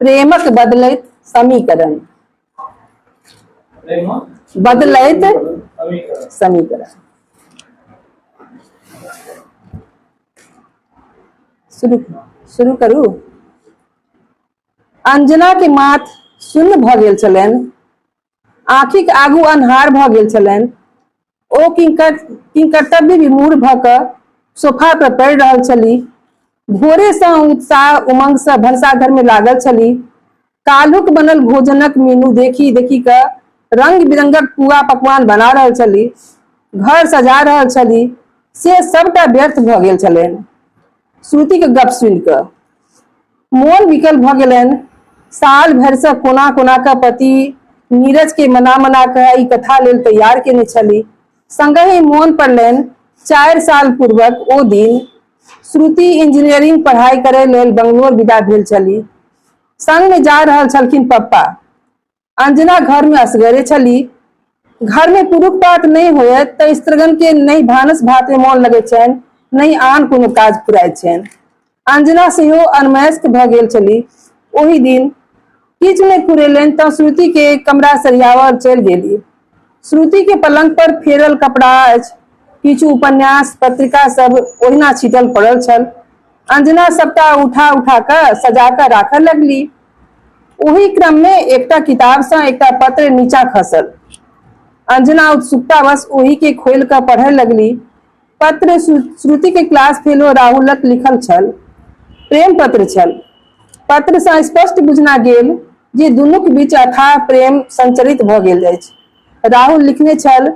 प्रेमक बदलैत समीकरण। बदलैत समीकरण। शुरू शुरू करू। अंजना के माथ शून्य भऽ गेल छलनि, आँखिक आगू अन्हार भऽ गेल छलनि। ओ किंकर्तव्य विमूढ़ भऽ कऽ सोफा पर पड़ि रहल छली। भोरेसँ उत्साह उमंगसँ भनसाघरमे लागल छली। काल्हुक बनल भोजनक मेनू देखि देखि कऽ रंग बिरंगक पुआ पकवान बना रहल छली, घर सजा रहल छली, से सबटा व्यर्थ भऽ गेल छलनि। श्रुतिक गप सुनि कऽ मोन विकल भऽ गेलनि। साल भरिसँ कोना कोना कऽ पति नीरज के मना मना कऽ ई कथा लेल तैयार केने छली। संगहि मोन पड़लनि 4 साल पूर्वक ओ दिन। श्रुति इंजीनियरिंग पढ़ाई करय लेल बंगलोर विदा भेल छली। संग मे जा रहल छलखिन पप्पा। अंजना घर मे असगरे छली। घर मे पुरुख पात नहि होयत तऽ स्त्रीगण के नहि भानस भात मे मोन लगैत छनि, नहि आन कोनो काज फुराइत छनि। अंजना सेहो अनमयस्क भऽ गेल छली। ओहि दिन किछु नहि फुरेलनि तऽ श्रुति के कमरा सरियावल चलि गेली। श्रुति के पलंग पर फेरल कपड़ा अछि, किछु उपन्यास पत्रिका सब ओहिना छीटल पड़ल छल। अंजना सबटा उठा उठा कऽ सजा कऽ राखऽ लगली। ओहि क्रम मे एकटा किताब सँ एकटा पत्र नीचा खसल। अंजना उत्सुकतावश ओहि के खोलि कऽ पढ़य लगली। पत्र श्रुति के क्लास फेलो राहुलक लिखल छल। प्रेम पत्र छल। पत्र सँ स्पष्ट बुझना गेल जे दुनूक बीच अथाह प्रेम संचरित भऽ गेल अछि। राहुल लिखने छल,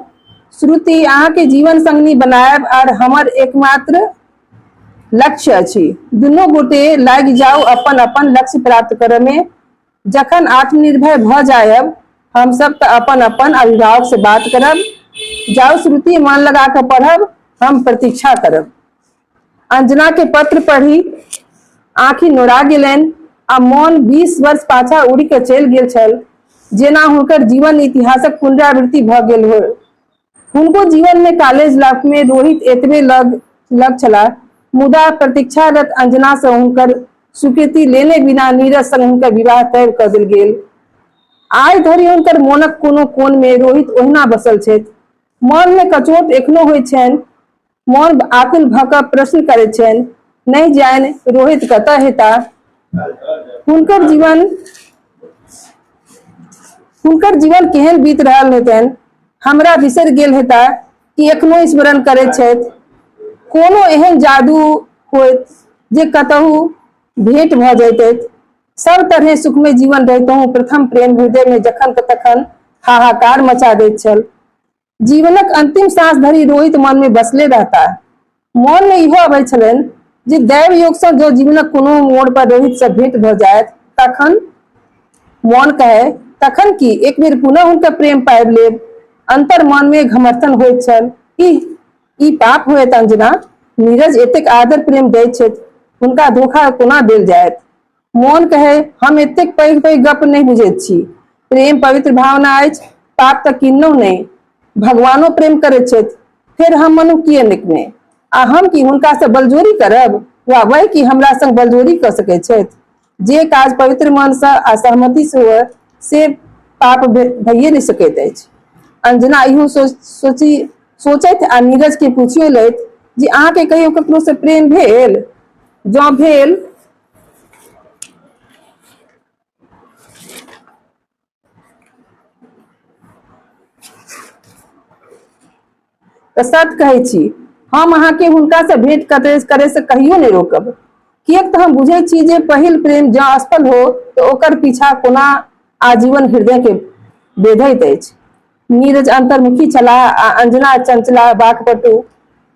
श्रुति, अहाँके जीवन संगिनी बनायब आर हमर एकमात्र लक्ष्य अछि। दुनू गोटे लागि जाउ अपन अपन लक्ष्य प्राप्त करय मे। जखन आत्मनिर्भर भऽ जायब हम सब तऽ अपन अपन अभिभावक से बात करब। जाउ श्रुति, मन लगा कऽ पढ़ब, हम प्रतीक्षा करब। अंजना के पत्र पढ़ी आँखि नोरा गेलनि आ मोन 20 वर्ष पाछा उड़ि कऽ चलि गेल छल, जेना हुनकर जीवन इतिहासक पुनरावृत्ति भऽ गेल हो। हुनको जीवन मे कॉलेज लाइफ मे रोहित एतबे लग लग छलाह, मुदा प्रतीक्षारत अंजना सँ हुनकर स्वीकृति लेने बिना नीरज संग हुनकर विवाह तय कऽ देल गेल। आइ धरि हुनकर मोनक कोनो कोन मे रोहित ओहिना बसल छथि। मन मे कचोट एखनो होइत छनि। मोन आकुल भऽ कऽ प्रश्न करैत छनि, नहि जानि रोहित कतऽ हेता। हुनकर जीवन हुनकर जीवन केहन बीत रहल हेतनि, हमरा बिसरि गेल हेता कि एखनो स्मरण करैत छथि। कोनो एहन जादू होइत जे कतहु भेंट भऽ जैतथि। सब तरहे सुखमय जीवन रहितहुँ प्रथम प्रेम हृदय मे जखन तखन हाहाकार मचा दैत छल। जीवनक अंतिम साँस धरि रोहित मन मे बसले रहता। मन मे इहो अबैत छलनि जे दैव योग सँ जँ जीवनक कोनो मोड़ पर रोहित सँ भेंट भऽ जायत तखन? मन कहै, तखन की, एक बेर पुनः हुनकर प्रेम पाबि लेब। अंतर मन मे घमर्थन होइत छल, इह, ई पाप होयत अंजना, नीरज एतेक आदर प्रेम दैत छथि, हुनका धोखा कोना देल जायत? मोन कहै, हम एतेक पैघ पैघ गप्प नहि बुझैत छी। प्रेम पवित्र भावना अछि, पाप तऽ किन्नहुँ नहि। भगवानो प्रेम करैत छथि, फेर हम मनुख किए निकने? आ हम की हुनकासँ बलजोरी करब वा वैह की हमरा संग बलजोरी कऽ सकैत छथि? जे काज पवित्र मनसँ आ सहमतिसँ हुअए से पाप भइए नहि सकैत अछि। अंजना इहो सोचथि आ नीरजकेँ पुछियो लैथ जे अहाँकेँ कहियो ककरोसँ प्रेम भेल? जँ भेल तऽ सत्य कहै छी, हम अहाँके हुनकासँ भेंट करैसँ कहियो नहि रोकब, किएक तऽ हम बुझैत छी जे पहिल प्रेम जँ असफल हो तऽ ओकर पीछा कोना आजीवन हृदयके बेधैत अछि। नीरज अन्तर्मुखी छलाह आ अंजना चंचला वाकपटु।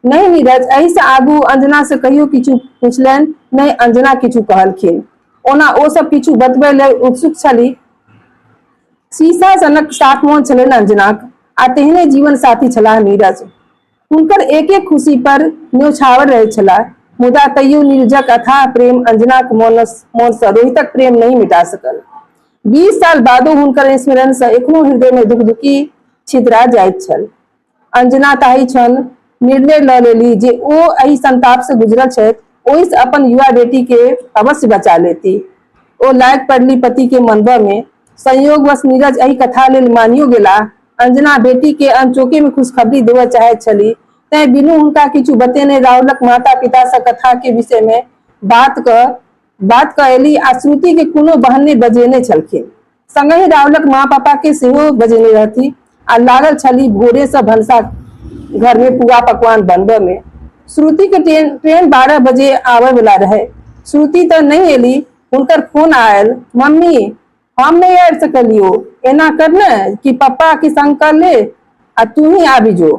नहि नीरज एहिसँ आगू अंजनासँ कहियो किछु पुछलनि, नहि अंजना किछु कहलखिन। ओना ओ सब किछु बतबै लेल उत्सुक छली। शीशा सनक साफ मोन छलनि अंजनाक आ तेहने जीवन साथी छलाह नीरज। हुनकर एक एक खुशी पर न्योछावर रहैत छलाह, मुदा तैयो नीरजक अथाह प्रेम अंजनाक मोनसँ रोहितक प्रेम नहि मिटा सकल। 20 साल बादो हुनकर स्मरण सँ एखनो हृदय मे धुकधुकी छितरा जाइत छल। अंजना ताहि क्षण निर्णय लऽ लेली जे ओ एहि संताप सँ गुजरल छथि, ओहि सँ अपन युवा बेटी के अवश्य बचा लेती। ओ लागि पड़ली पति के मनबऽ मे। संयोगवश नीरज एहि कथा लेल मानियो गेलाह। अंजना बेटी के अनचोके मे खुशखबरी देबऽ चाहैत छली, तें बिनु हुनका किछु बतेने राहुलक माता-पिता सँ कथा के विषय मे बात कऽ बात कऽ एली आ श्रुति के कोनो बहन्ने बजेने छलखिन। संगहि राहुलक माँ-पापा के सेहो बजेने रहथि आ लागल छली भोरे सँ भनसा घर मे पुआ पकवान बनबऽ मे। श्रुति के ट्रेन 12 बजे आबय वला रहै। श्रुति तऽ नहि एली, हुनकर फोन आयल, मम्मी, हम नहि आबि सकलियो, एना कर ने कि पप्पा के संग कर ले आ तू ही आबि जो।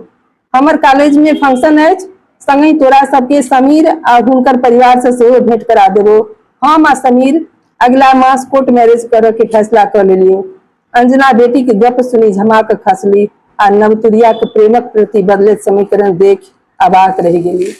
हमर कॉलेज मे फंक्शन अछि, संगहि तोरा सबके समीर आ हुनकर परिवार सँ सेहो भेंट करा देबो। हम आ समीर अगिला मास कोर्ट मैरिज करऽ के फैसला कऽ लेलियो। अंजना बेटीक गप्प सुनि झमा कऽ खसली आ नवतुरियाक प्रेमक प्रति बदलैत समीकरण देखि अवाक रहि गेली।